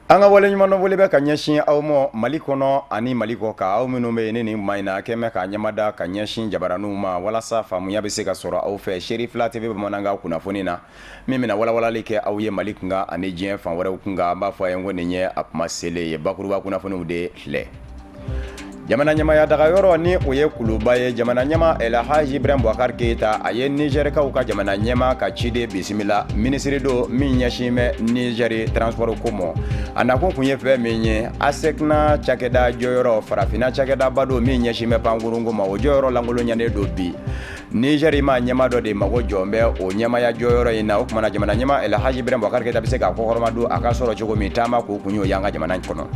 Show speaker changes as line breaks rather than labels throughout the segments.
An ka waleɲumandɔn foli bɛ ka ɲɛsin aw ma Mali kɔnɔ ani Mali kɔkan, aw minnu bɛ yen ni nin tuma in na kɛn bɛ k'a ɲɛmada ka ɲɛsin jabaraninw ma walasa faamuya bɛ se ka sɔrɔ aw fɛ Serifila TV bamanankan kunnafoni na min bɛna walawalali kɛ aw ye Mali kunkan ani diɲɛ fan wɛrɛw kunkan. An b'a fɔ a ye ko nin ye a kuma selen ye, bakuruba kunnafoniw de filɛ. Jamana ɲɛmaaya dagayɔrɔ ni o ye Kuluba ye, jamana ɲɛmaa Elhaji Ibrahim Boubacar Keita, a ye Nizɛrikaw ka jamana ɲɛmaa ka ciden bisimila. Minisiri don min ɲɛsin bɛ Nizɛri transport ko ma. A nakun kun ye fɛn min ye, ASECNA cakɛda jɔyɔrɔ, farafinna cakɛdaba don min ɲɛsin bɛ pankurunko ma, o jɔyɔrɔ lankolonyalen don bi. Nizɛri maa ɲɛmaa dɔ de mago jɔn bɛ o ɲɛmaaya jɔyɔrɔ in na. O tuma na jamana ɲɛmaa Elhaji Ibrahim Boubacar Keita bɛ se k'a kɔkɔrɔma don a ka sɔrɔ cogo min, taama k'o kun y'o ye an ka jamana in kɔnɔ.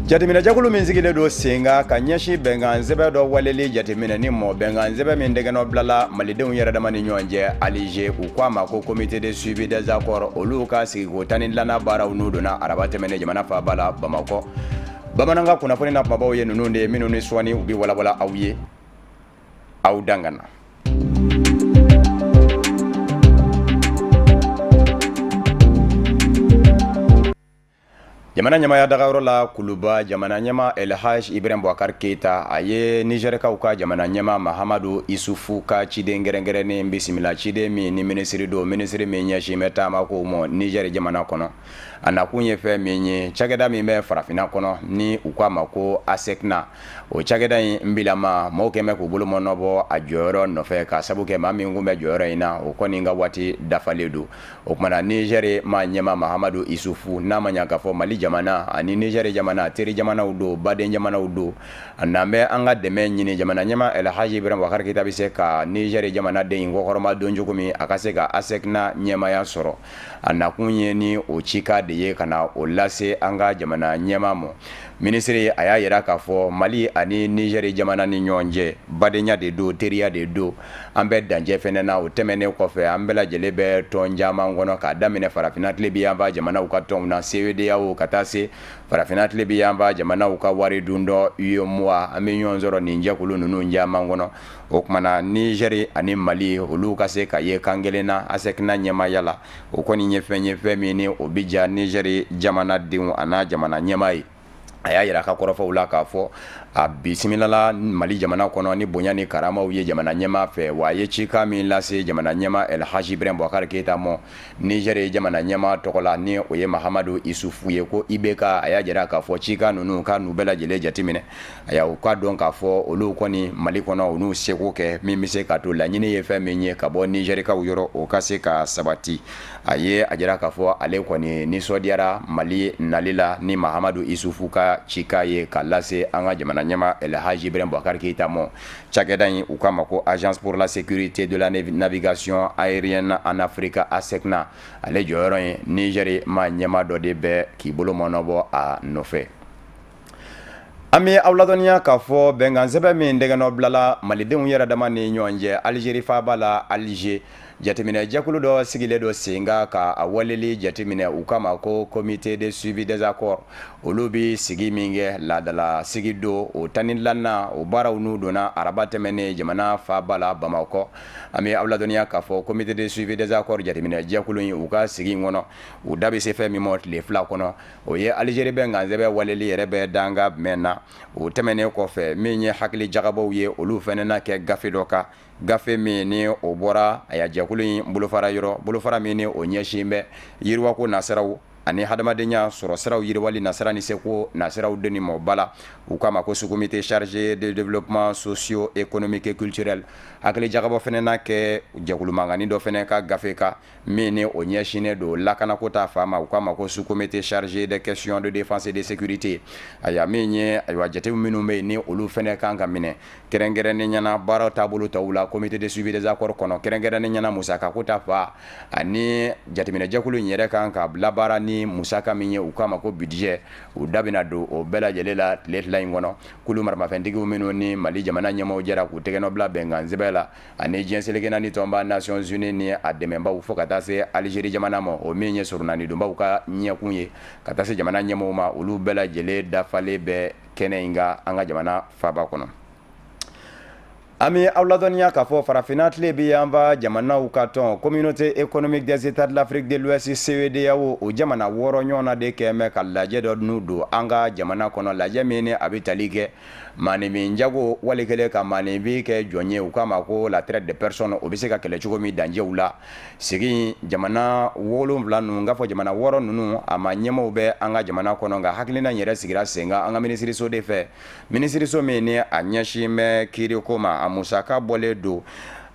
Jateminɛjɛkulu min sigilen don sen kan ka ɲɛsin bɛnkan sɛbɛn dɔ waleli jateminɛni mɔ, bɛnkan sɛbɛn min tɛgɛnɔ bilala malidenw yɛrɛ dama ni ɲɔgɔn cɛ Alize, u ko a ma ko comité de suivi des accords, olu ka sigiko 14nan baaraw n'u donna araba tɛmɛnen jamana faaba la Bamakɔ. Bamanankan kunnafoni na kumabaw ye ninnu de ye, minnu ni sɔɔni u bɛ walawala aw ye. Aw dangana. Jamana ɲɛmaaya dagayɔrɔ la Kuluba, jamana ɲɛmaa Elhaji Ibrahim Boubacar Keita, a ye Nizɛrikaw ka jamana ɲɛmaa Mahamadu Isufu ka ciden kɛrɛnkɛrɛnnen bisimila, ciden min ni minisiri don, minisiri min ɲɛsin bɛ taamakow ma Nizɛri jamana kɔnɔ. A nakun ye fɛn min ye, cakɛda min bɛ farafinna kɔnɔ ni u k'a ma ko ASECNA, o cakɛda in bilama, maaw kɛn bɛ k'u bolo mɔnɔbɔ a jɔyɔrɔ nɔfɛ, ka sabu kɛ maa min kun bɛ jɔyɔrɔ in na, o kɔni ka waati dafalen don. O tuma na Nizɛri maa ɲɛmaa Mahamadu Isufu, n'a ma ɲa k'a fɔ Mali jamana ani Nizɛri jamana teri jamanaw don, baden jamanaw don, n'an bɛ an ka dɛmɛ ɲini jamana ɲɛmaa Elhaji Ibrahim Boubacar Keita bɛ se ka Nizɛri jamanaden in kɔkɔrɔma don cogo min, a ka se ka ASECNA ɲɛmaaya sɔrɔ. A nakun ye ni o cikan de ye ka na o lase an ka jamana ɲɛmaa ma. Minisiri a y'a jira k'a fɔ Mali ani Nizɛri jamana ni ɲɔgɔn cɛ, badenya de don, teriya de don. An bɛ dancɛ fɛnɛ na. O tɛmɛnen kɔfɛ, an bɛɛ lajɛlen bɛ tɔn caman kɔnɔ, k'a daminɛ farafinna tilebinyanfan jamanaw ka tɔnw na CEDEAO, ka taa se farafinna tilebinyanfan jamanaw ka wari dun dɔ UEMOA. An bɛ ɲɔgɔn sɔrɔ nin jɛkulu ninnu caman kɔnɔ. O tuma na Nizɛri ani Mali, olu ka se ka ye kan kelen na ASECNA ɲɛmaaya la, o kɔni ye fɛn ye, fɛn min ni o bɛ diya Nizɛri jamanadenw a n'a jamana ɲɛmaa ye. A y'a jira a ka kɔrɔfɔw la k'a fɔ a bisimilala Mali jamana kɔnɔ ni bonya ni karamaw ye jamana ɲɛmaa fɛ. Wa a ye cikan min lase jamana ɲɛmaa Elhaji Ibrahim Boubacar Keita ma Nizɛri jamana ɲɛmaa tɔgɔ la, ni o ye Mahamadu Isufu ye, ko IBK, a y'a jira k'a fɔ cikan ninnu ka n'u bɛɛ lajɛlen jateminɛ. Ayiwa, u k'a dɔn k'a fɔ olu kɔni Mali kɔnɔ, u n'u seko kɛ min bɛ se k'a to laɲini ye fɛn min ye ka bɔ Nizɛrikaw yɔrɔ, o ka se ka sabati. A ye a jira k'a fɔ ale kɔni nisɔndiyara Mali nali la ni Mahamadu Isufu ka cikan ye ka lase an ka jamana ɲɛmaa Elhaji Ibrahim Boubacar Keita ma. Cakɛda in, u k'a ma ko Agence pour la sécurité de la navigation aérienne en Afrique, ASECNA, ale jɔyɔrɔ in, Nizɛri maa ɲɛmaa dɔ de bɛ k'i bolo mɔnɔbɔ a nɔfɛ. An bɛ aw ladɔnniya k'a fɔ bɛnkan sɛbɛn min tɛgɛnɔ bilala malidenw yɛrɛ dama ni ɲɔgɔn cɛ Alizeri faaba la Alize, jateminɛ jɛkulu dɔ sigilen don sen kan ka a waleli jateminɛ, u k'a ma ko comité de suivi des accords, olu bɛ sigi min kɛ laadala sigi don, o 14nan, o baaraw n'u donna araba tɛmɛnen jamana faaba la Bamakɔ. An bɛ aw ladɔnniya k'a fɔ comité de suivi des accords jateminɛ jɛkulu in, u ka sigi in kɔnɔ, u da bɛ se fɛn min ma tile 2 kɔnɔ, o ye Alizeri bɛnkan sɛbɛn waleli yɛrɛ bɛ danga jumɛn na. O tɛmɛnen kɔfɛ, min ye hakili jagabɔw ye, olu fana na kɛ gafe dɔ kan, gafe min ni o bɔra a jɛkulu in bolofara yɔrɔ, bolofara min ni o ɲɛsin bɛ yiriwako nasiraw ani hadamadenya sɔrɔ siraw yiriwali nasira ni seko nasiraw donni ma ba la, u k'a ma ko sous-comité chargé de développement socio-économique et culturel. Hakili jagabɔ fana na kɛ jɛkulu mankanni dɔ fana ka gafe kan min ni o ɲɛsinnen don lakanako ta fan ma, u k'a ma ko sous-comité chargé des questions de défense et de sécurité. Ayiwa, min ye, ayiwa, jate minnu bɛ yen ni olu fana kan ka minɛ kɛrɛnkɛrɛnnen ɲɛna baaraw taabolo tɔw la comité de suivi des accords kɔnɔ, kɛrɛnkɛrɛnnen ɲɛna musakako ta fan ani jateminɛjɛkulu in yɛrɛ kan ka labaara ni musaka min ye, u k'a ma ko budget, u da bɛna don o bɛɛ lajɛlen la tile 2 in kɔnɔ. Kulu maramafɛntigiw minnu ni Mali jamana ɲɛmaaw jɛra k'u tɛgɛnɔ bila bɛnkan sɛbɛn la ani diɲɛ seleke naani tɔnba Nations Unies ni a dɛmɛbaw, fo ka taa se Alizeri jamana ma, o min ye soronadonbaw ka ɲɛkun ye, ka taa se jamana ɲɛmaaw ma, olu bɛɛ lajɛlen dafalen bɛ kɛnɛ in kan an ka jamana faaba kɔnɔ. An bɛ aw ladɔnniya k'a fɔ farafinna tilebin yanfan jamanaw ka tɔn Communauté économique des États de l'Afrique de l'Ouest CEDEAO o jamana 6 ɲɔgɔnna de kɛn bɛ ka lajɛ dɔ n'u don an ka jamana kɔnɔ, lajɛ min ni a bɛ tali kɛ maaninfin jago wali kelen ka maaninfin kɛ jɔn ye, u k'a ma ko la traite des personnes, o bɛ se ka kɛlɛ cogo min danjɛw la. Sigi jamana 7 ninnu, n k'a fɔ jamana 6 ninnu, a ma ɲɛmaaw bɛ an ka jamana kɔnɔ, nka hakilina in yɛrɛ sigira sen kan an ka minisiriso de fɛ. Minisiriso min ni a ɲɛsin bɛ kiiriko ma, a musaka bɔlen don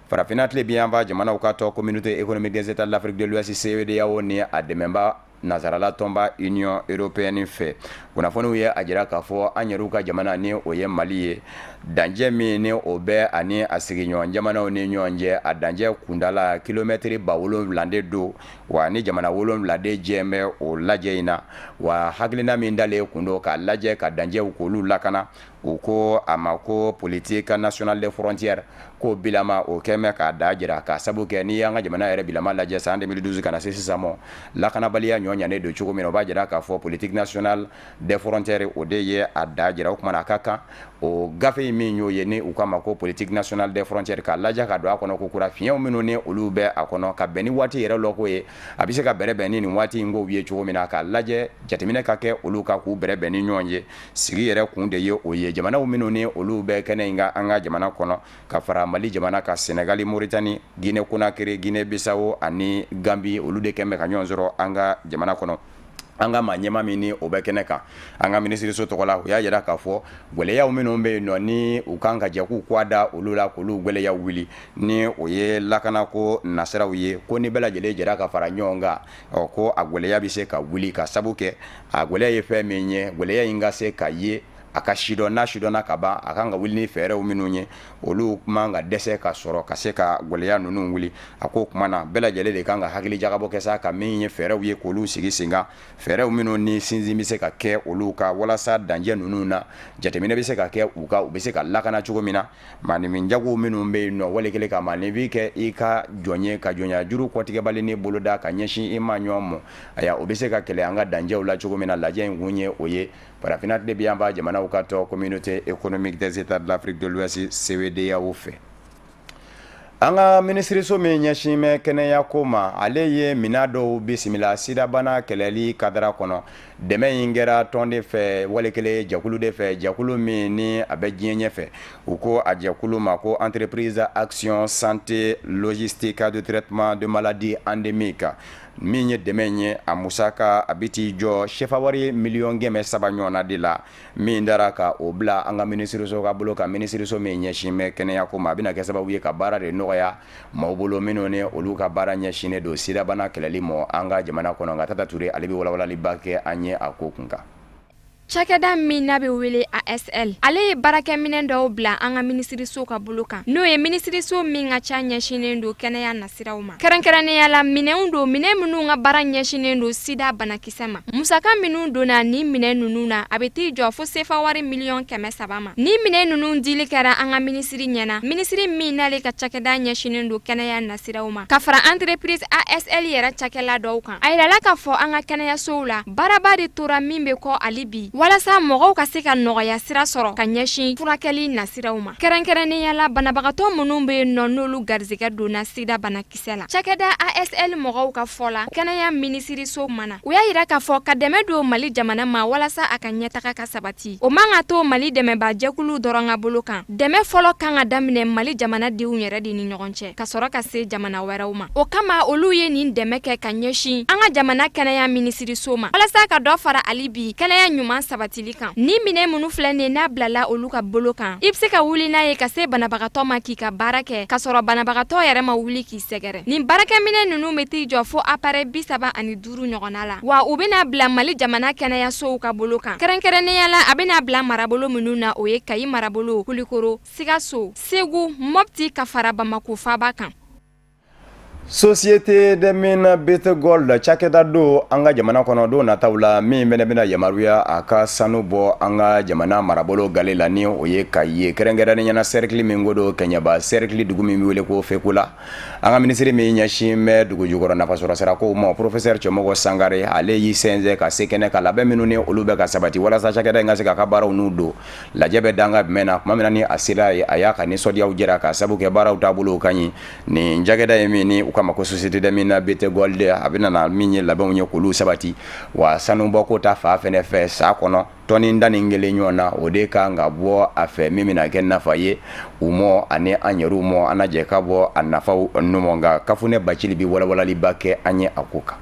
farafinna tilebin yanfan jamanaw ka tɔn Communauté économique des États de l'Afrique de l'Ouest CEDEAO ni a dɛmɛba nansarala tɔnba Union européenne fɛ. Kunnafoniw ye a jira k'a fɔ an yɛrɛw ka jamana ni o ye Mali ye, dancɛ min ni o bɛ ani a sigiɲɔgɔn jamanaw ni ɲɔgɔn cɛ, a dancɛ kundala kilomɛtiri 7000 de don. Wa ni jamana 7 de jɛ bɛ o lajɛ in na. Wa hakilina min dalen kun don k'a lajɛ ka dancɛw k'olu lakana, u ko a ma ko politique nationale des frontières, ko bilama o kɛn bɛ k'a da jira, k'a sabu kɛ n'i y'an ka jamana yɛrɛ bilama lajɛ san 2012 ka na se sisan ma, lakanabaliya ɲɔ ɲanen don cogo min na, o b'a jira k'a fɔ politique nationale des frontières o de ye a da jira. O tuma na a ka kan o gafe in min y'o ye ni u k'a ma ko politique nationale des frontières, k'a lajɛ ka don a kɔnɔ ko kura, fiɲɛw minnu ni olu bɛ a kɔnɔ ka bɛn ni waati yɛrɛ lɔko ye, a bɛ se ka bɛrɛbɛn ni nin waati in kow ye cogo min na, k'a lajɛ jateminɛ ka kɛ olu kan k'u bɛrɛbɛn ni ɲɔgɔn ye. Sigi yɛrɛ kun de ye o ye. Jamanaw minnu ni olu bɛ kɛnɛ in kan an ka jamana kɔnɔ, ka fara Mali jamana kan, Senegali, Moritani, Guinée Conakry, Guinée Bissau ani Gambie, olu de kɛn bɛ ka ɲɔgɔn sɔrɔ an ka jamana kɔnɔ. An ka maa ɲɛmaa min ni o bɛ kɛnɛ kan an ka minisiriso tɔgɔ la, o y'a jira k'a fɔ gɛlɛyaw minnu bɛ yen nɔ ni u kan ka jɛ k'u kɔ da olu la k'olu gɛlɛyaw wuli, ni o ye lakanako nasiraw ye, ko ni bɛɛ lajɛlen jɛra ka fara ɲɔgɔn kan, ɔ ko a gɛlɛya bɛ se ka wuli, ka sabu kɛ a gɛlɛya ye fɛn min ye, gɛlɛya in ka se ka ye, a ka sidɔn, n'a sidɔnna ka ban, a kan ka wuli ni fɛɛrɛw minnu ye, olu man ka dɛsɛ ka sɔrɔ ka se ka gɛlɛya ninnu wuli. A ko o tuma na bɛɛ lajɛlen de kan ka hakili jagabɔ kɛ sa, ka min ye fɛɛrɛw ye k'olu sigi sen kan, fɛɛrɛw minnu ni sinsin bɛ se ka kɛ olu kan walasa dancɛ ninnu na jateminɛ bɛ se ka kɛ u kan, u bɛ se ka lakana cogo min na. Maaninfin jago minnu bɛ yen nɔ, wali kelen ka maaninfin kɛ i ka jɔn ye, ka jɔnya juru kɔtigɛbali ni boloda ka ɲɛsin i ma ɲɔgɔn ma, ayiwa o bɛ se ka kɛlɛ an ka dancɛw la cogo min na. Lajɛ in kun ye o ye farafinna tilebin yanfan jamanaw ka tɔn Communauté économique des États de l'Afrique de l'Ouest CEDEAO fɛ. An ka minisiriso min ɲɛsin bɛ kɛnɛya ko ma, ale ye minɛn dɔw bisimila sidabana kɛlɛli kadara kɔnɔ. Dɛmɛ in kɛra tɔn de fɛ, wali kelen jɛkulu de fɛ, jɛkulu min ni a bɛ diɲɛ ɲɛfɛ, u ko a jɛkulu ma ko Entreprise Action Santé Logistique de Traitement de Maladies Endémiques. Min ye dɛmɛ ye, a musaka a bɛ t'i jɔ sefa wari miliyɔn 300 ɲɔgɔnna de la, min dara ka o bila an ka minisiriso ka bolo kan, minisiriso min ɲɛsin bɛ kɛnɛya ko ma. A bɛna kɛ sababu ye ka baara de nɔgɔya maaw bolo minnu ni olu ka baara ɲɛsinnen don sidabana kɛlɛli ma an ka jamana kɔnɔ. Nka Tata Ture, ale bɛ walawalaliba kɛ an ye a ko kun kan.
Cakɛda min n'a bɛ wele ASL, ale ye baarakɛminɛn dɔw bila an ka minisiriso ka bolo kan, n'o ye minisiriso min ka ca ɲɛsinnen don kɛnɛya nasiraw ma. Kɛrɛnkɛrɛnnenya la, minɛnw don, minɛn minnu ka baara ɲɛsinnen don sida banakisɛ ma. Musaka minnu donna nin minɛn ninnu na, a bɛ t'i jɔ fo sefa wari miliyɔn 300 ma. Nin minɛn ninnu dili kɛra an ka minisiri ɲɛna, minisiri min n'ale ka cakɛda ɲɛsinnen don kɛnɛya nasiraw ma, ka fara entreprise ASL yɛrɛ cakɛla dɔw kan. A yirala k'a fɔ an ka kɛnɛyasow la, baaraba de tora min bɛ kɔ hali bi walasa mɔgɔw ka se ka nɔgɔya sira sɔrɔ ka ɲɛsin furakɛli nasiraw ma, kɛrɛnkɛrɛnnenya la banabagatɔ minnu bɛ yen nɔ n'olu garisɛgɛ donna sida banakisɛ la. Cakɛda ASL mɔgɔw ka fɔ la, kɛnɛya minisiriso mana, u y'a yira k'a fɔ ka dɛmɛ don Mali jamana ma walasa a ka ɲɛtaga ka sabati, o man ka to Mali dɛmɛbaajɛkulu dɔrɔn ka bolo kan. Dɛmɛ fɔlɔ kan ka daminɛ Mali jamanadenw yɛrɛ de ni ɲɔgɔn cɛ, ka sɔrɔ ka se jamana wɛrɛw ma. O kama, olu ye nin dɛmɛ kɛ ka ɲɛsin an ka jamana kɛnɛya minisiriso ma walasa ka dɔ fara hali bi kɛnɛya ɲuman sabatili kan. Nin minɛn minnu filɛ nin n'a bilala olu ka bolo kan, i bɛ se ka wuli n'a ye ka se banabagatɔ ma k'i ka baara kɛ ka sɔrɔ banabagatɔ yɛrɛ ma wuli k'i sɛgɛrɛ. Nin baarakɛminɛn ninnu bɛ t'i jɔ fo appareil 35 ɲɔgɔnna la, wa u bɛna bila Mali jamana kɛnɛyasow ka bolo kan. Kɛrɛnkɛrɛnnenya la, a bɛna bila marabolo minnu na, o ye Kayi marabolo, Kulikoro, Sikaso, Segu, Mopti ka fara Bamakɔ faaba kan.
Société des mines B2Gold cakɛda don an ka jamana kɔnɔ don nataw la min bɛna bɛna yamaruya a ka sanu bɔ an ka jamana marabolo gale la, ni o ye Kayi ye, kɛrɛnkɛrɛnnenya na cercle min ko don Kɛɲɛba cercle, dugu min bɛ wele ko Fekola. An ka minisiri min ɲɛsin bɛ dugu jukɔrɔ nafasɔrɔ sirakow ma, professeur Cɛmɔgɔ Sangare, ale y'i sɛnsɛn ka se kɛnɛ ka labɛn minnu ni olu bɛ ka sabati walasa cakɛda in ka se k'a ka baaraw n'u don lajɛ bɛ danga jumɛn na. Tuma min na ni a sera ye, a y'a ka nisɔndiyaw jira ka sabu kɛ baaraw taabolo ka ɲi. Nin cakɛda ye min ni u k'a ma ko Société des mines B2Gold, a bɛ nana min ye labɛnw ye k'olu sabati wa sanubɔko ta fan fɛnɛ fɛ, san kɔnɔ tɔni 11 ɲɔgɔn na, o de kan ka bɔ a fɛ, min bɛna kɛ nafa ye u mɔ ani an yɛrɛw mɔ. An na jɛ ka bɔ a nafaw numɔ, nka Kafunɛ Bacili bɛ walawalaliba kɛ an ye a ko kan.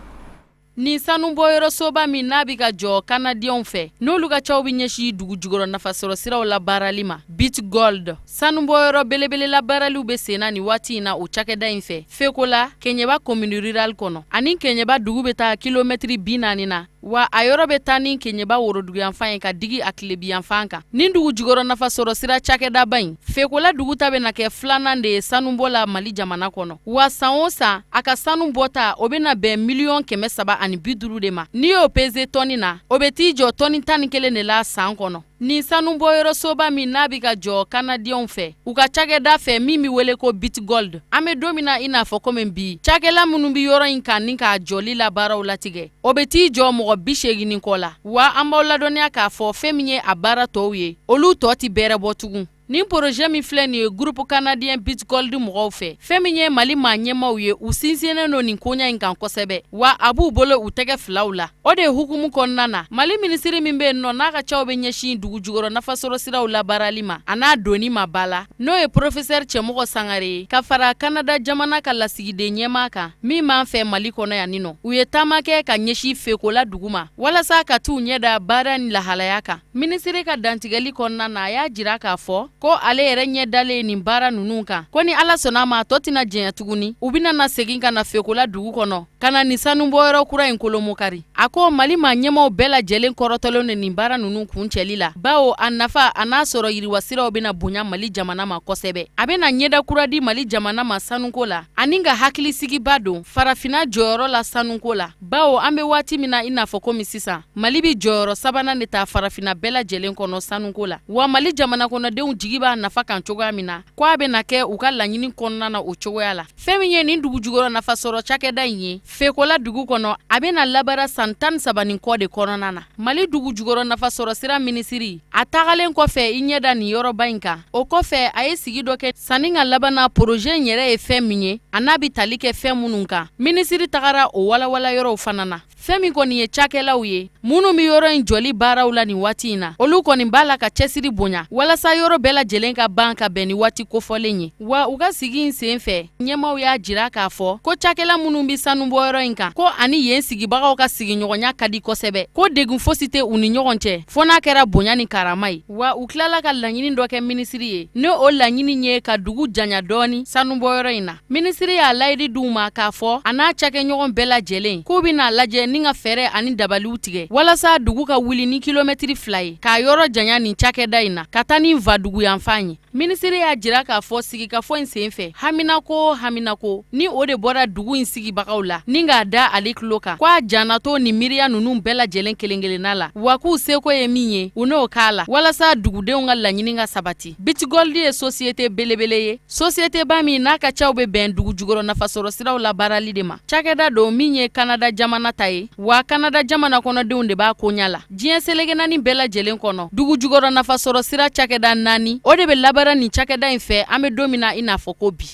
Nin sanubɔyɔrɔsoba min n'a bɛ ka jɔ kanadiyɛnw fɛ, n'olu ka caw bɛ ɲɛsin dugu jukɔrɔ nafasɔrɔ siraw labaarali ma, B2Gold, sanubɔyɔrɔ belebele labaaraliw bɛ senna nin waati in na o cakɛda in fɛ Fekola, Kɛɲɛba commune rurale kɔnɔ, ani Kɛɲɛba dugu bɛ taa kilomɛtiri 40 na. Wa a yɔrɔ bɛ taa ni Kɛɲɛba woroduguyanfan ye ka digi a tilebiyanfan kan. Nin dugu jukɔrɔ nafasɔrɔ sira cakɛdaba in, Fekola dugu ta bɛna kɛ filanan de ye sanubɔ la Mali jamana kɔnɔ. Wa san o san, a ka sanu bɔta, o bɛna bɛn miliyɔn 350 de ma. N'i y'o peze tɔni na, o bɛ t'i jɔ tɔni 11 de la san kɔnɔ. Nin sanubɔyɔrɔsoba min n'a bɛ ka jɔ kanadiyɛnw fɛ, u ka cakɛda fɛ min bɛ wele ko B2Gold, an bɛ don min na i n'a fɔ komi bi, cakɛla minnu bɛ yɔrɔ in kan ni k'a jɔli la baaraw latigɛ, o bɛ t'i jɔ mɔgɔ 80 ni kɔ la. Wa an b'aw ladɔnniya k'a fɔ fɛn min ye a baara tɔw ye, olu tɔ tɛ bɛrɛ bɔ tugun. Nin projet min filɛ nin ye groupe canadien B2Gold mɔgɔw fɛ, fɛn min ye Mali maa ɲɛmaw ye, u sinsinnen don nin koɲa in kan kosɛbɛ, wa a b'u bolo u tɛgɛ filaw la. O de hukumu kɔnɔna na, Mali minisiri min bɛ yen nɔ n'a ka caw bɛ ɲɛsin dugu jukɔrɔ nafasɔrɔ siraw labaarali ma a n'a donni ma ba la, n'o ye professeur Cɛmɔgɔ Sangare ye, ka fara Kanada jamana ka lasigiden ɲɛmaa kan min b'an fɛ Mali kɔnɔ yan nin nɔ, u ye taama kɛ ka ɲɛsin Fekola dugu ma walasa ka t'u ɲɛ da baara ni lahalaya kan. Minisiri ka dantigɛli kɔnɔna na, a y'a jira k'a fɔ ko ale yɛrɛ ɲɛ dalen nin baara ninnu kan, ko ni Ala sɔnna a ma, a tɔ tɛna janya tuguni, u bɛna na segin ka na Fekola dugu kɔnɔ ka na nin sanubɔyɔrɔ kura in kolomokari. A ko Mali maa ɲɛmaw bɛɛ lajɛlen kɔrɔtɔlen don nin baara ninnu kuncɛli la, bawo a nafa a n'a sɔrɔ yiriwasiraw bɛna bonya Mali jamana ma kosɛbɛ. A bɛna ɲɛda kura di Mali jamana ma sanuko la ani ka hakilisigiba don farafinna jɔyɔrɔ la sanuko la, bawo an bɛ waati min na i n'a fɔ komi sisan, Mali bɛ jɔyɔrɔ sabanan de ta farafinna bɛɛ lajɛlen kɔnɔ sanuko la. Wa Mali jamana kɔnɔdenw jigi b'a nafa kan cogoya min na, ko a bɛna kɛ u ka laɲini kɔnɔna na o cogoya la. Fɛn min ye nin dugu jukɔrɔ nafasɔrɔ cakɛda in ye Fekola dugu kɔnɔ, a bɛna labaara san 13 ni kɔ de kɔnɔna na. Mali dugu jukɔrɔ nafasɔrɔ sira minisiri, a tagalen kɔfɛ i ɲɛ da nin yɔrɔba in kan, o kɔfɛ a ye sigi dɔ kɛ sanni ka laban na projet in yɛrɛ ye fɛn min ye a n'a bɛ tali kɛ fɛn minnu kan. Minisiri tagara o walawala yɔrɔw fana na. Fɛn min kɔni ye cakɛlaw ye minnu bɛ yɔrɔ in jɔli baaraw la nin waati in na, olu kɔni b'a la ka cɛsiri bonya walasa yɔrɔ bɛɛ lajɛlen ka ban ka bɛn ni waati kofɔlen ye. Wa u ka sigi in sen fɛ, ɲɛmaaw y'a jira k'a fɔ ko cakɛla minnu bɛ sanubɔyɔrɔ in kan, ko ani yen sigibagaw ka sigiɲɔgɔnya ka di kosɛbɛ, ko degun fosi tɛ u ni ɲɔgɔn cɛ fo n'a kɛra bonya ni karama ye. Wa u tilala ka laɲini dɔ kɛ minisiri ye, ni o laɲini ye ka dugu janya dɔɔni sanubɔyɔrɔ in na. Minisiri y'a layidu d'u ma k'a fɔ a n'a cakɛɲɔgɔn bɛɛ lajɛlen k'u bɛna lajɛ ni ka fɛɛrɛ ani dabaliw tigɛ walasa dugu ka wuli ni kilomɛtiri 2 ye k'a yɔrɔ janya nin cakɛda in na ka taa ni Nfadugu yanfan ye. Minisiri y'a jira k'a fɔ sigikafɔ in senfɛ, haminako o haminako ni o de bɔra dugu in sigibagaw la ni k'a da ale tulo kan, ko a janna to nin miiriya ninnu bɛɛ lajɛlen kelen-kelenna la, wa k'u seko ye min ye, u n'o k'a la walasa dugudenw ka laɲini ka sabati. B2Gold ye sosiyete belebele ye, sosiyeteba min n'a ka caw bɛ bɛn dugu jukɔrɔ nafasɔrɔ siraw labaarali de ma. Cakɛda don min ye Kanada jamana ta ye, wa Kanada jamana kɔnɔdenw de b'a koɲa la. Diɲɛ seleke naani bɛɛ lajɛlen kɔnɔ, dugu jukɔrɔ nafasɔrɔ sira cakɛda naani, o de bɛ labaara nin cakɛda in fɛ an bɛ don min na i n'a fɔ ko bi.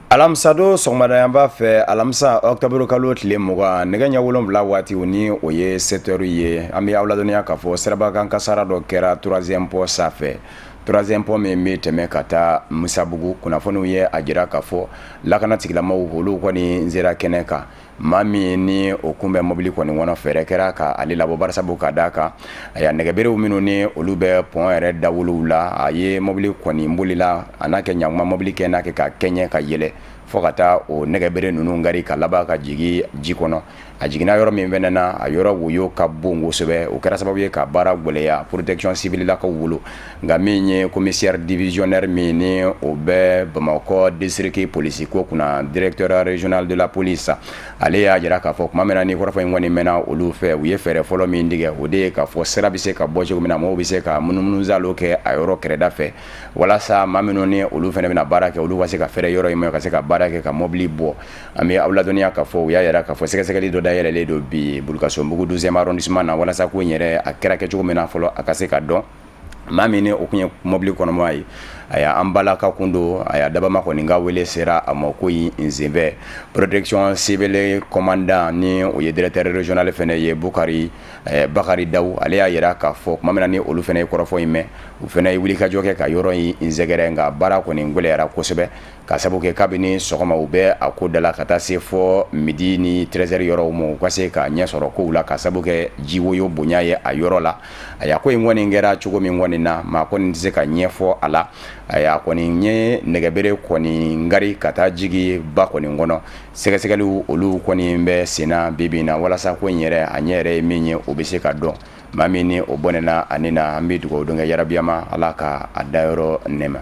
Alamisadon sɔgɔmadayanba fɛ, alamisa ɔkutɔburu kalo tile 20, nɛgɛ ɲɛ 7 waati, ni o ye 7 heures ye, an bɛ aw ladɔnniya k'a fɔ sirabakan kasara dɔ kɛra troisième pont sanfɛ, troisième pont min bɛ tɛmɛ ka taa Musabugu. Kunnafoniw ye a jira k'a fɔ lakana tigilamɔgɔw, olu kɔni sera kɛnɛ kan. Maa min ni o kun bɛ mobili kɔni kɔnɔ, fɛɛrɛ kɛra ka ale labɔ, barisabu ka d'a kan a nɛgɛberew minnu ni olu bɛ pont yɛrɛ dawolow la, a ye mobili kɔni bolila a n'a kɛ ɲakuma mobili kɛ n'a kɛ ka kɛɲɛ ka yɛlɛ fo ka taa o nɛgɛbere ninnu kari ka laban ka jigin ji kɔnɔ. A jiginna yɔrɔ min fana na, a yɔrɔ woyo ka bon kosɛbɛ. O kɛra sababu ye ka baara gɛlɛya protection civile lakaw bolo. Nka min ye commissaire divisionnaire min ni o bɛ Bamakɔ district polisi ko kunna, directeur régional de la police, ale y'a jira k'a fɔ tuma min na ni kɔrɔfɔ in kɔni mɛnna olu fɛ, u ye fɛɛrɛ fɔlɔ min tigɛ, o de ye k'a fɔ sira bɛ se ka bɔ cogo min na, mɔgɔw bɛ se ka munumunusaalo kɛ a yɔrɔ kɛrɛda fɛ, walasa maa minnu ni olu fana bɛna baara kɛ, olu ka se ka fɛrɛ yɔrɔ in ma ka se ka baara kɛ ka mobili bɔ. An bɛ aw ladɔnniya k'a fɔ u y'a jira k'a fɔ sɛgɛsɛgɛli dɔ dayɛlɛlen don bi Bulukasunbugu 12e arrondissement na, walasa ko in yɛrɛ a kɛra kɛcogo min na fɔlɔ, a ka se ka dɔn. Maa min ni o tun ye mobili kɔnɔmaa ye, a an balaka kun don, a dabama kɔni ka wele sera a ma ko in senfɛ. Protection civile commandant, ni o ye directeur régional fana ye, Bukari Bakari Daw, ale y'a jira k'a fɔ tuma min na ni olu fana ye kɔrɔfɔ in mɛn, u fana ye wulikajɔ kɛ ka yɔrɔ in sɛgɛrɛ. Nka baara kɔni gɛlɛyara kosɛbɛ, ka sababu kɛ kabini sɔgɔma u bɛ a ko da la ka taa se fɔ midi ni 13 heures yɔrɔw ma, u ka se ka ɲɛ sɔrɔ kow la, ka sababu kɛ jiwoyo bonya ye a yɔrɔ la. A ko in kɔni kɛra cogo min kɔni na, maa kɔni tɛ se ka ɲɛfɔ a la. A kɔni ye nɛgɛbere kɔni kari ka taa jigin ba kɔni kɔnɔ. Sɛgɛsɛgɛliw olu kɔni bɛ senna bi bi in na, walasa ko in yɛrɛ a ɲɛ yɛrɛ ye min ye, o bɛ se ka dɔn. Maa min ni o bɔnɛna a ni na, an bɛ dugawu don kɛ yarabiyama, Ala ka a dayɔrɔ nɛɛma.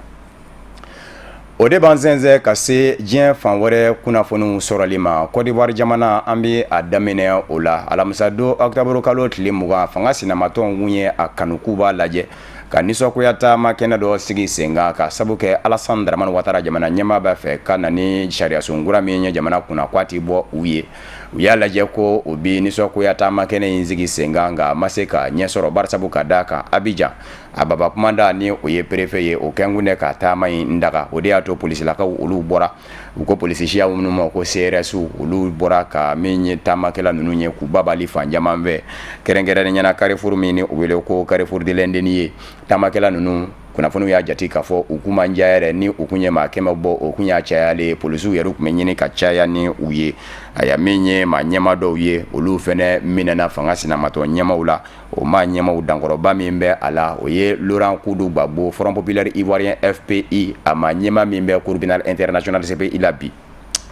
O de b'an sɛnsɛn ka se diɲɛ fan wɛrɛ kunnafoniw sɔrɔli ma. Côte d'Ivoire jamana, an bɛ a daminɛ o la. Alamisa don octobre kalo tile 20, fanga sinamatɔnw kun ye a kanu k'u b'a lajɛ ka nisɔngoya taama kɛnɛ dɔ sigi sen kan, ka sabu kɛ Alassane Dramane Ouattara, jamana ɲɛmaa, b'a fɛ ka na ni sariyasun kura min ye jamana kunna, k'a tɛ bɔ u ye. U y'a lajɛ ko u bɛ nisɔngoya taama kɛnɛ in sigi sen kan, nka a ma se ka ɲɛ sɔrɔ, barisabu ka d'a kan Abidjan a baba kumanda, ni o ye préfet ye, o kɛnkun de ka taama in daga. O de y'a to polisilakaw olu bɔra, u ko polisi siya minnu ma ko CRS, olu bɔra ka min ye taamakɛla ninnu ye k'u babali fan caman fɛ, kɛrɛnkɛrɛnnenya la carrefour min ni u wele ko carrefour de l'Indenié ye. Taamakɛla ninnu, kunnafoniw y'a jate k'a fɔ u kun man ca yɛrɛ. Ni u kun ye maa 100 bɔ, o kun y'a cayalen ye. Polisiw yɛrɛ tun bɛ ɲini ka caya ni u ye. Aya, min ye maa ɲɛma dɔw ye, olu fana minɛna fanga sinamatɔn ɲɛmaw la. O maa ɲɛmaw dankɔrɔba min bɛ a la, o ye Laurent Koudou Gbagbo, Front populaire ivoirien FPI, a maa ɲɛma min bɛ Cour pénale internationale CPI la bi,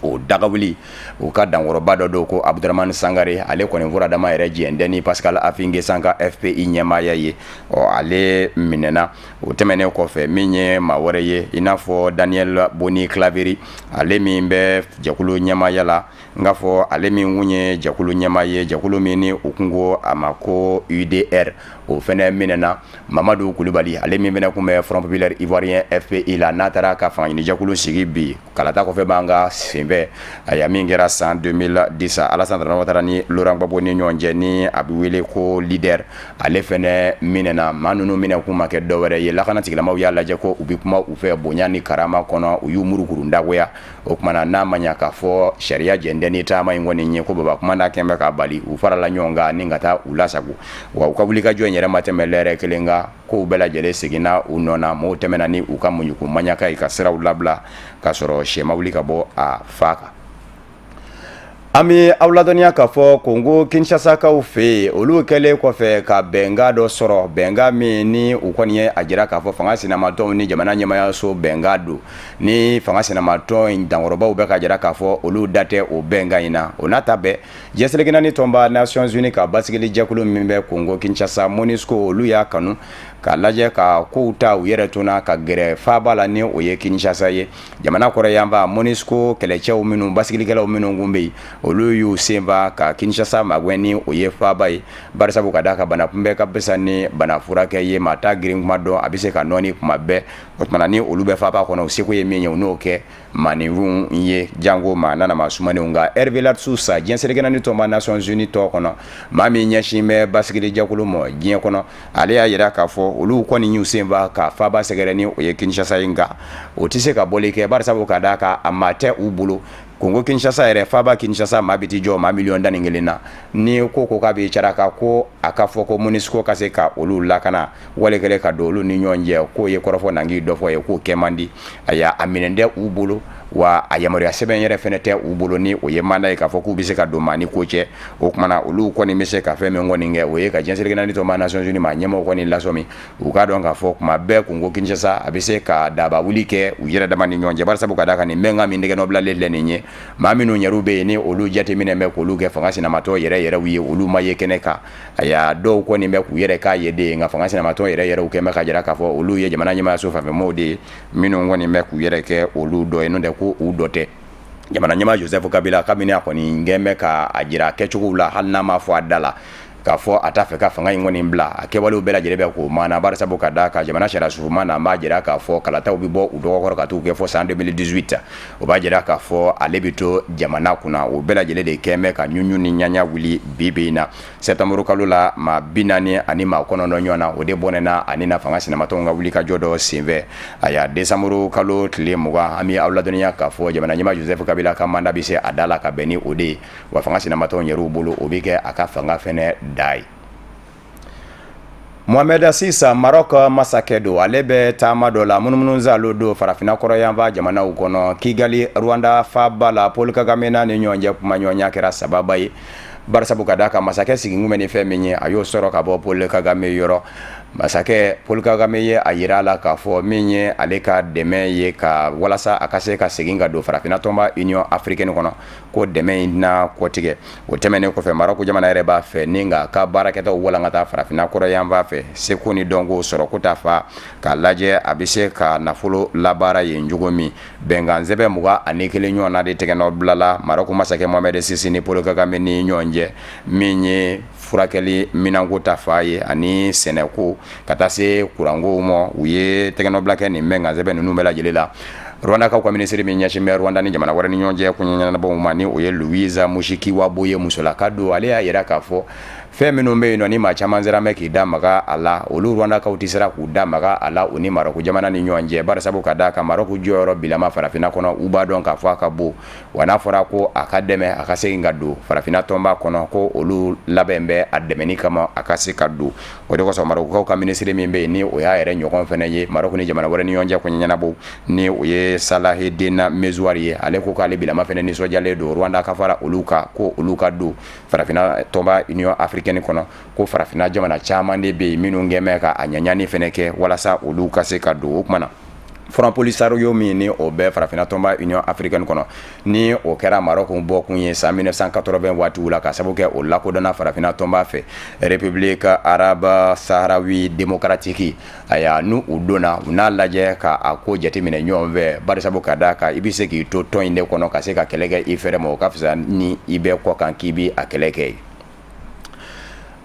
o dagawuli u ka dankɔrɔba dɔ don ko Abdramane Sangare. Ale kɔni furadama yɛrɛ jɛn tɛ ni Pascal Affi N'Guessan ka FPI ɲɛmaaya ye. Ɔ, ale minɛna. O tɛmɛnen kɔfɛ, min ye maa wɛrɛ ye, i n'a fɔ Daniel Boni Claveri, ale min bɛ jɛkulu ɲɛmaaya la, n k'a fɔ ale min kun ye jɛkulu ɲɛmaa ye, jɛkulu min ni u kun ko a ma ko UDR, o fana minɛna. Mamadu Kulubali, ale min fana kun bɛ Front populaire ivoirien FPI la, n'a taara ka fanga ɲini jɛkulu sigi bi kalata kɔfɛ b'an ka senfɛ, aya, min kɛra san 2010 Alassane Dramane Ouattara ni Laurent Gbagbo ni ɲɔgɔn cɛ, ni a bɛ wele ko leader, ale fana minɛna. Maa ninnu minɛ kun ma kɛ dɔwɛrɛ ye, lakana tigilamaw y'a lajɛ ko u bɛ kuma u fɛ bonya ni karama kɔnɔ, u y'u murukurun dagoya. O tuma na, n'a ma ɲa k'a fɔ sariya jɛn tɛ ni taama in kɔni ye, ko baba kumanda kɛn bɛ k'a bali, u farala ɲɔgɔn kan ni ka taa u lasago. Wa u ka wulikajɔ in yɛrɛ ma tɛmɛ lɛrɛ kelen kan, kow bɛɛ lajɛlen seginna u nɔ na. Mɔgɔw tɛmɛna ni u ka muɲuku maɲaka ye ka siraw labila, k'a sɔrɔ sɛ ma wuli ka bɔ a fa kan. An bɛ aw ladɔnniya k'a fɔ Kongo Kinshasakaw fɛ yen, olu kɛlen kɔfɛ ka bɛnkan dɔ sɔrɔ, bɛnkan min ni u kɔni ye a jira k'a fɔ fanga sinamatɔnw ni jamana ɲɛmayaso bɛnkan don, ni fanga sinamatɔn in dankɔrɔbaw bɛ ka jira k'a fɔ olu da tɛ o bɛnkan in na. O n'a ta bɛɛ, diɲɛ seleke naani tɔnba Nations Unies ka basigili jɛkulu min bɛ Kongo Kinshasa, MONUSCO, olu y'a kanu k'a lajɛ ka kow ta u yɛrɛ tun na ka gɛrɛ faaba la, ni o ye Kinshasa ye, jamana kɔrɔ yanfan. MONUSCO kɛlɛcɛw minnu, basigilikɛlaw minnu kun bɛ yen, olu y'u senfa ka Kinshasa magɛn, ni o ye faaba ye, barisabu ka d'a kan bana kunbɛn ka fisa ni bana furakɛ ye. Maa t'a girin kuma dɔn, a bɛ se ka nɔɔni kuma bɛɛ. O tuma ni olu bɛ faaba kɔnɔ, u seko ye min ye, u n'o kɛ maaninfinw ye, janko maa nana maa sumanenw. Nka Hervé Ladsous, diɲɛ seleke naani tɔnba Nations Unies tɔgɔ kɔnɔ, maa min ɲɛsin bɛ basigili jɛkulu ma diɲɛ kɔnɔ, ale y'a jira k'a fɔ olu kɔni y'u senfa ka faaba sɛgɛrɛ, ni o ye Kinshasa ye. Nka o tɛ se ka bɔli kɛ, barisabu ka d'a kan a maa tɛ u bolo. Kongo Kinshasa yɛrɛ, faaba Kinshasa, maa bɛ t'i jɔ maa miliyɔn 11 na. Ni ko ko k'a bɛ caraka, ko a ka fɔ ko MONUSCO ka se ka olu lakana wale kɛlen ka don olu ni ɲɔgɔn cɛ, k'o ye kɔrɔfɔ nangi dɔ fɔ ye, k'o kɛ man di. Ayiwa, a minɛn tɛ u bolo, wa a yamaruya sɛbɛn yɛrɛ fɛnɛ tɛ u bolo, ni o ye mandat ye k'a fɔ k'u bɛ se ka don maa ni ko cɛ. O tuma na, olu kɔni bɛ se ka fɛn min kɔni kɛ, o ye ka diɲɛ seleke naani tɔnba Nations Unies maa ɲɛmɔgɔw kɔni lasɔmi, u k'a dɔn k'a fɔ kuma bɛɛ Kongo Kinshasa a bɛ se ka daba wuli kɛ u yɛrɛ dama ni ɲɔgɔn cɛ. Barisabu ka d'a kan, nin bɛnkan min tɛgɛnɔbilalen filɛ nin ye, maa minnu yɛrɛw bɛ yen ni olu jateminɛ bɛ k'olu kɛ fanga sinamatɔn yɛrɛ yɛrɛw ye, olu ma ye kɛnɛ kan. Ayiwa, dɔw kɔni bɛ k'u yɛrɛ k'a ye de ye, nka fanga sinamatɔn yɛrɛ yɛrɛw kɛn bɛ k'a jira k'a fɔ olu ye jamana ɲɛmaayaso fanfɛmɔgɔw de ye minnu kɔni bɛ k'u yɛrɛ kɛ olu dɔ ye, n'o tɛ ko u dɔ tɛ. Jamana ɲɛmaa Joseph Kabila, kabini a kɔni kɛn bɛ k'a jira kɛcogow la, hali n'a ma fɔ a da la k'a fɔ a t'a fɛ ka fanga in kɔni bila, a kɛwalew bɛɛ lajɛlen bɛ k'o maana. Barisabu ka d'a kan, jamana sariya sunba na b'a jira k'a fɔ kalataw bɛ bɔ u dɔgɔkɔrɔ ka t'u kɛ fɔ san 2018. O b'a jira k'a fɔ ale bɛ to jamana kunna. O bɛɛ lajɛlen de kɛn bɛ ka ɲuɲu ni ɲaɲa wuli bi bi in na. Septembre kalo la, maa 49 ɲɔgɔn na, o de bɔnɛna ani na fanga sinamatɔnw ka wuli ka jɔ dɔ senfɛ. Ayiwa, décembre kalo tile 20, an bɛ aw ladɔnniya k'a fɔ jamana ɲɛmaa Joseph Kabila ka mandat bɛ se a da la ka bɛn ni o de ye. Wa fanga sinamatɔnw yɛrɛw bolo, o bɛ kɛ a ka fanga fɛnɛ da ye. Mohamed VI, Maroc masakɛ don, ale bɛ taama dɔ la, munumunusaalo don farafinna kɔrɔyanfan jamanaw kɔnɔ. Kigali, Rwanda faaba la, Paul Kagame n'a ni ɲɔgɔn cɛ kumaɲɔgɔnya kɛra sababa ye. Barisabu ka d'a kan, masakɛ sigikun bɛ ni fɛn min ye, a y'o sɔrɔ ka bɔ Paul Kagame yɔrɔ. Masakɛ Paul Kagame ye a jira a la k'a fɔ min ye ale ka dɛmɛ ye ka walasa a ka se ka segin ka don farafinna tɔnba Union africaine kɔnɔ, ko dɛmɛ in tɛna kɔtigɛ. O tɛmɛnen kɔfɛ, Maroc jamana yɛrɛ b'a fɛ ni k'a ka baarakɛtaw walankata farafinna kɔrɔyanfan fɛ, seko ni dɔnko sɔrɔ ko ta fa, k'a lajɛ a bɛ se ka nafolo labaara yen cogo min. Bɛnkan sɛbɛn 21 ɲɔgɔn na de tɛgɛnɔ bilala Maroc masakɛ Mohamed VI ni Paul Kagame ni ɲɔgɔn cɛ, min ye furakɛli minɛnko ta fa ye ani sɛnɛko ka taa se kurankow ma. U ye tɛgɛnɔbila kɛ nin bɛnkan sɛbɛn ninnu bɛɛ lajɛlen la. Rwandakaw ka minisiri min ɲɛsin bɛ Rwanda ni jamana wɛrɛ ni ɲɔgɔn cɛ koɲɛnabɔw ma, ni o ye Louise Mushikiwabo ye, musolaka don, ale y'a jira k'a fɔ fɛn minnu bɛ yen nɔ ni maa caman siran bɛ k'i da maga a la, olu Rwandakaw tɛ siran k'u da maga a la u ni Maroc jamana ni ɲɔgɔn cɛ. Barisabu ka d'a kan, Maroc jɔyɔrɔ bilama farafinna kɔnɔ, u b'a dɔn k'a fɔ a ka bon. Wa n'a fɔra ko a ka dɛmɛ a ka segin ka don farafinna tɔnba kɔnɔ, ko olu labɛn bɛ a dɛmɛni kama a ka se ka don. O de kosɔn, Marokukaw ka minisiri min bɛ yen, ni o y'a yɛrɛ ɲɔgɔn fana ye Maroc ni jamana wɛrɛ ni ɲɔgɔn cɛ koɲɛnabɔ, ni o ye Salaheddine Mezouar ye, ale ko k'ale bilama fana nisɔndiyalen don Rwanda ka fara olu kan, ko olu ka don farafinna tɔnba Union africaine kɔnɔ, ko farafinna jamana caman de bɛ yen minnu kɛn bɛ ka a ɲaɲani fana kɛ walasa olu ka se ka don. O tuma na, Front Polisario min ni o bɛ farafinna tɔnba Union africaine kɔnɔ, ni o kɛra Maroc bɔkun ye san 1980 waatiw la, ka sababu kɛ o lakodɔnna farafinna tɔnba fɛ, République arabe sahraouie démocratique. Ayiwa, n'u u donna, u n'a lajɛ ka a ko jateminɛ ɲɔgɔn fɛ. Barisabu ka d'a kan, i bɛ se k'i to tɔn in de kɔnɔ ka se ka kɛlɛ kɛ i fɛrɛ ma, o ka fisa ni i bɛ kɔ kan k'i bɛ a kɛlɛ kɛ.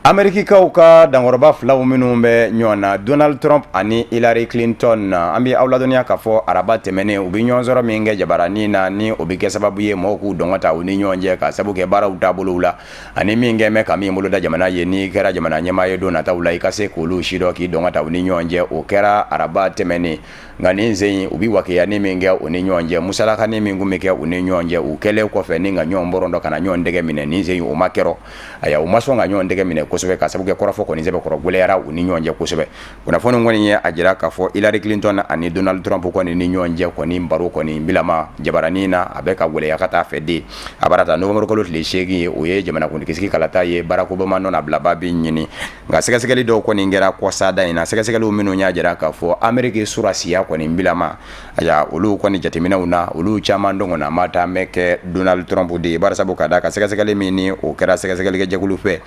Amerikikaw ka dankɔrɔba filaw minnu bɛ ɲɔgɔn na, Donald Trump ani Hillary Clinton, an bɛ aw ladɔnniya k'a fɔ araba tɛmɛnen, u bɛ ɲɔgɔn sɔrɔ min kɛ jabaranin na, ni o bɛ kɛ sababu ye mɔgɔw k'u dɔngɔ ta u ni ɲɔgɔn cɛ, ka sababu kɛ baaraw taabolow la ani min kɛ bɛ ka min boloda jamana ye, n'i kɛra jamana ɲɛmaa ye don nataw la, i ka se k'olu sidɔn k'i dɔngɔ ta u ni ɲɔgɔn cɛ. O kɛra araba tɛmɛnen. Nka nin sen in, u bɛ wakiyani min kɛ u ni ɲɔgɔn cɛ, musalakani min tun bɛ kɛ u ni ɲɔgɔn cɛ, u kɛlen kɔfɛ ni ka ɲɔgɔn bɔrɔntɔ ka na ɲɔgɔn tɛgɛ minɛ, nin sen in o ma kɛrɔ. Ayiwa, u ma sɔn ka ɲɔgɔn tɛgɛ minɛ kosɛbɛ, ka sababu kɛ kɔrɔfɔ kɔni sɛbɛkɔrɔ gɛlɛyara u ni ɲɔgɔn cɛ kosɛbɛ. Kunnafoni kɔni ye a jira k'a fɔ Hillary Clinton ani Donald Trump kɔni ni ɲɔgɔn cɛ kɔni baro kɔni bilama jabaranin na, a bɛ ka gɛlɛya ka taa fɛ de. A bara ta novembre kalo tile 8 ye, o ye jamanakuntigisigi kalata ye, Barack Obama nɔnabilaba bɛ ɲini. Nka sɛgɛsɛgɛli dɔw kɔni kɛra kɔsada in na, sɛgɛsɛgɛliw minnu y'a jira k'a fɔ Ameriki surasiya kɔni bilama, aya, olu kɔni jateminɛw na, olu caman dɔngɔnama ma taa mɛn kɛ Donald Trump de ye. Barisabu ka d'a kan, sɛgɛsɛgɛli min ni o kɛra sɛgɛsɛgɛlikɛjɛkulu fɛ,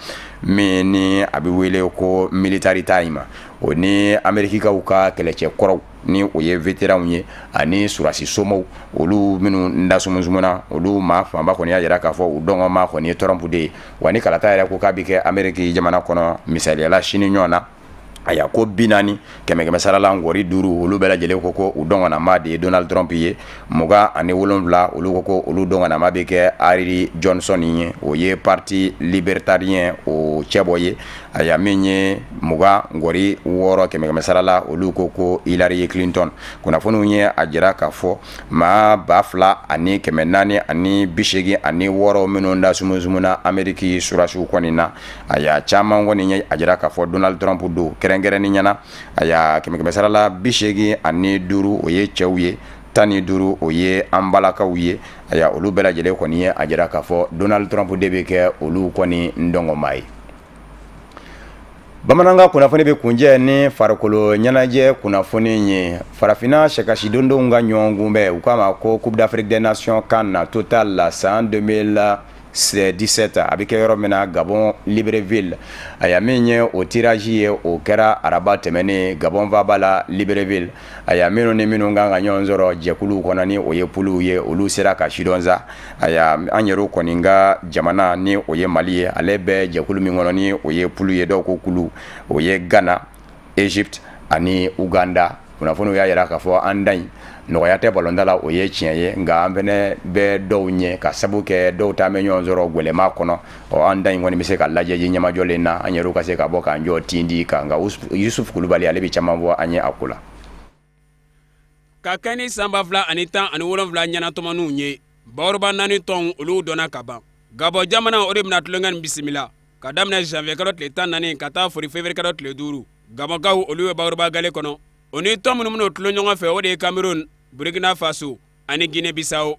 min ni a bɛ wele ko Military Time, o ni Amerikikaw ka kɛlɛcɛ kɔrɔw, ni o ye vétéranw ye, ani surasi somaw, olu minnu da sumusumuna, olu maa fanba kɔni y'a jira k'a fɔ u dɔngɔma kɔni ye Trump de ye. Wa ni kalata yɛrɛ ko k'a bɛ kɛ Ameriki jamana kɔnɔ, misaliyala sini ɲɔgɔn na, aya, ko 40 kɛmɛ kɛmɛ sarala ngɔri 5, olu bɛɛ lajɛlen ko ko u dɔngɔnama de ye Donald Trump ye. 27, olu ko ko olu dɔngɔnama bɛ kɛ Harry Johnson ye, o ye parti libertarien o cɛbɔ ye. Aya, min ye 26 kɛmɛ sara la, olu ko ko Hillary Clinton. Kunnafoniw ye a jira k'a fɔ maa 2486 minnu da sumusumuna Ameriki surasiw kɔni na, aya, caman kɔni ye a jira k'a fɔ Donald Trump don kɛrɛnkɛrɛnnenya na. Aya, kɛmɛ sara la 85, o ye cɛw ye, 15, o ye an balakaw ye. Aya, olu bɛɛ lajɛlen kɔni ye a jira k'a fɔ Donald Trump de bɛ kɛ olu kɔni dɔngɔmaa ye. Bamanankan kunnafoni bɛ kuncɛ ni farikolo ɲɛnajɛ kunnafoni ye. Farafinna sɛkasidondenw ka ɲɔgɔn kunbɛn, u k'a ma ko Coupe d'Afrique des Nations CAN na Total la san 2017, a bɛ kɛ yɔrɔ min na, Gabon, Libreville. Aya, min ye o tirage ye, o kɛra araba tɛmɛnen Gabon faaba la, Libreville. Aya, minnu ni minnu kan ka ɲɔgɔn sɔrɔ jɛkuluw kɔnɔ, ni o ye poulew ye, olu sera ka sidɔn sa. Aya, an yɛrɛ kɔni ka jamana, ni o ye Mali ye, ale bɛ jɛkulu min kɔnɔ, ni o ye poule ye, dɔw ko kulu, o ye Ghana, Egypte ani Uganda. Kunnafoniw y'a jira k'a fɔ an da in nɔgɔya tɛ balontan la, o ye tiɲɛ ye, nka an fana bɛ dɔw ɲɛ ka sabu kɛ dɔw ta bɛ ɲɔgɔn sɔrɔ gwɛlɛma kɔnɔ. Ɔ, an da in kɔni bɛ se ka lajɛ ji ɲɛmajɔlen na, an yɛrɛ ka se ka bɔ k'an jɔ tindi kan. Nka Yusuf Kulubali, ale bɛ caman fɔ an ye a ko la.
Ka kɛ ni san 2017 ɲɛnatɔmɔniw ye, bakuruba naani tɔnw, olu dɔnna ka ban. Gabɔn jamana, o de bɛna tulonkɛ nin bisimila ka daminɛ janvier kalo tile 14 ka taa fori février kalo tile 5. Gabɔnkaw, olu bɛ bakuruba gale kɔnɔ. O ni tɔn minnu bɛn'o tulon ɲɔgɔn fɛ, o de ye Cameroun, Burkina Faso ani Guinée Bissau.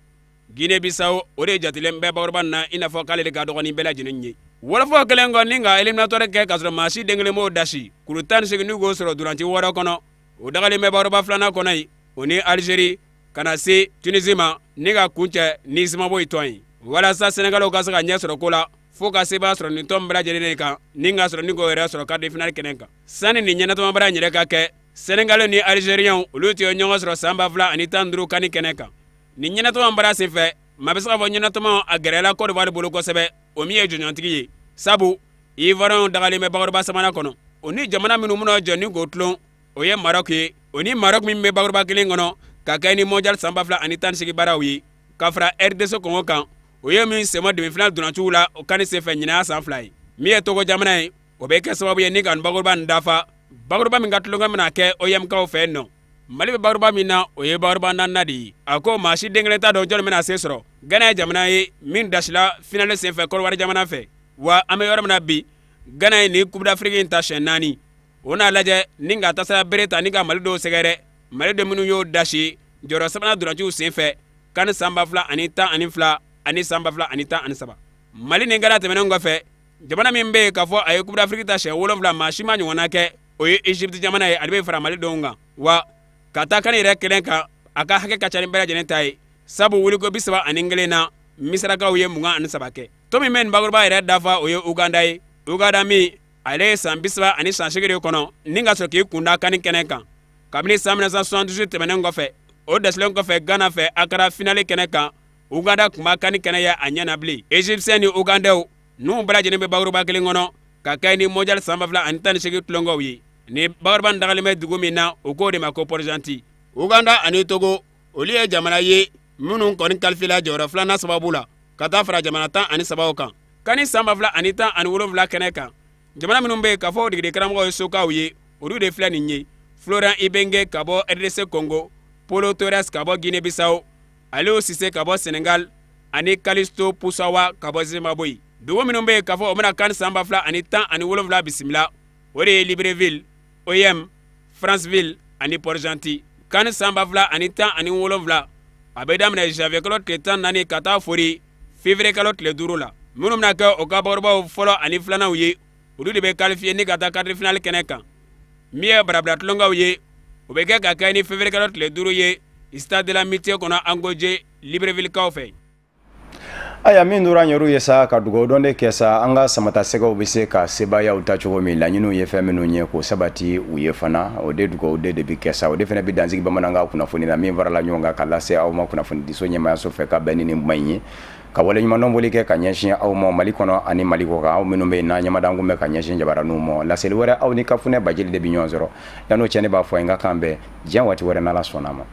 Guinée Bissau, o de jatelen bɛ bakuruba na i n'a fɔ k'ale de ka dɔgɔn ni bɛɛ lajɛlen ye. Wɔlɔfɔw kɛlen kɔ ni ka éliminatoire kɛ k'a sɔrɔ maa si den kelen m'o dasi, kuru 18 n'u k'o sɔrɔ ntolaci 6 kɔnɔ, o dagalen bɛ bakuruba filanan kɔnɔ yen, o ni Algérie ka na se Tunisie ma ni ka kuncɛ ni Zimbabwe tɔn ye. Walasa Sénégalw ka se ka ɲɛ sɔrɔ ko la, fo ka sebaaya sɔrɔ nin tɔn bɛɛ lajɛlen kan ni ka sɔrɔ ni k'o yɛrɛ sɔrɔ quart de finale kɛnɛ kan. Sani nin ɲɛnatɔmɔbaara in yɛrɛ ka kɛ, Sénégal ni Algériens, olu tun ye ɲɔgɔn sɔrɔ san 2015 CAN kɛnɛ kan. Nin ɲɛnatɔmɔ baara senfɛ, maa bɛ se k'a fɔ ɲɛnatɔmɔ a gɛlɛyala Côte d'Ivoire bolo kosɛbɛ, o min ye jɔnjɔntigi ye, sabu Ivoiriens dagalen bɛ bakuruba sabanan kɔnɔ. O ni jamana minnu bɛna jɔ ni k'o tulon, o ye Maroc ye. O ni Maroc min bɛ bakuruba kelen kɔnɔ ka kɛ ni mondial san 2018 baaraw ye, ka fara RDC Congo kan, o ye min sen bɔ demi-finale ntolaciw la o CAN senfɛ ɲinan san 2 ye. Min ye Togo jamana ye, o bɛ kɛ sababu ye ni ka nin bakuruba nin dafa, bakuruba min ka tulonkɛ bɛna kɛ Oyem kaw fɛ yen nɔ. Mali bɛ bakuruba min na, o ye bakuruba naaninan de ye. A ko maa si den kelen t'a dɔn jɔnni bɛna se sɔrɔ. Gana ye jamana ye min dasila finale senfɛ Kɔdiwari jamana fɛ. Wa an bɛ yɔrɔ min na bi, Gana ye nin Coupe d'Afrique in ta siɲɛ naani. O n'a lajɛ ni ka tasira bere ta ni ka Mali dɔw sɛgɛrɛ, Mali de minnu y'o dasi jɔyɔrɔ sabanan ntolaciw senfɛ CAN san 2012 ani san 2013. Mali ni Gana tɛmɛnen kɔfɛ, jamana min bɛ yen k'a fɔ a ye Coupe d'Afrique ta siɲɛ 7, maa si ma ɲɔgɔnna kɛ, o ye Egypte jamana ye. Ale bɛ fara Mali denw kan wa ka taa CAN yɛrɛ kelen kan, a ka hakɛ ka ca ni bɛɛ lajɛlen ta ye, sabu wuliko 31 na, Misirakaw ye 23 kɛ. Tɔn min bɛ nin bakuruba yɛrɛ dafa, o ye Uganda ye. Uganda min, ale ye san 30 ani san 8 de kɔnɔ ni ka sɔrɔ k'i kunda CAN kɛnɛ kan kabini san 1978 tɛmɛnen kɔfɛ. O dasilen kɔfɛ Gana fɛ Akara finale kɛnɛ kan, Uganda tun ma CAN kɛnɛ ye a ɲɛ na bilen. Égyptien ni Ugandais n'u bɛɛ lajɛlen bɛ bakuruba kelen kɔnɔ ka kɛ ni mondial san 2018 tulonkɛw ye. Ni bakuruba in dagalen bɛ dugu min na, o k'o de ma ko Port-Gentil. Uganda ani Togo, olu ye jamana ye minnu kɔni qualifiéla jɔyɔrɔ filanan sababu la ka taa fara jamana 13 kan CAN san 2017 kɛnɛ kan. Jamana minnu bɛ yen k'a fɔ degeden karamɔgɔ ye sokaw ye, olu de filɛ nin ye: Florent Ibenge ka bɔ RDC Congo, Paulo Torres ka bɔ Guinée Bissau, Aliou Cissé ka bɔ Sénégal ani Kalisto Pasuwa ka bɔ Zimbabwe. Dugu minnu bɛ yen k'a fɔ o bɛna CAN san 2017 bisimila, o de ye Libreville, Oyem, Franceville ani Port-Gentil. CAN san 2017, a bɛ daminɛ janvier kalo tile 14 ka taa fori février kalo tile 5 la. Minnu bɛna kɛ o ka bakurubaw fɔlɔ ani filananw ye, olu de bɛ qualifié ni ka taa quart de finale kɛnɛ kan. Min ye barabila tulonkɛw ye, o bɛ kɛ ka kɛ ni février kalo tile 5 ye stade de l'Amitié kɔnɔ, Angoje, Libreville-kaw fɛ.
Aya, min tora an yɛrɛw ye sa, ka dugawu dɔn de kɛ sa, an ka samatasɛgɛw bɛ se ka sebayaw ta cogo min, laɲiniw ye fɛn minnu ye, k'o sabati u ye fana, o de dugawu de bɛ kɛ sa. O de fana bɛ dansigi bamanankan kunnafoni na min farala ɲɔgɔn kan ka lase aw ma kunnafonidiso ɲɛmayaso fɛ, ka bɛn ni nin kuma in ye, ka waleɲumandɔn foli kɛ ka ɲɛsin aw ma Mali kɔnɔ ani Mali kɔ kan, aw minnu bɛ yen n'a ɲɛmadan kun bɛ ka ɲɛsin jabaraninw ma. Laseli wɛrɛ, aw ni Kafunɛ Bajeli de bɛ ɲɔgɔn sɔrɔ. Yan'o cɛ, ne b'a fɔ n ka kan bɛn diɲɛ waati wɛrɛ, n'Ala sɔnna a ma.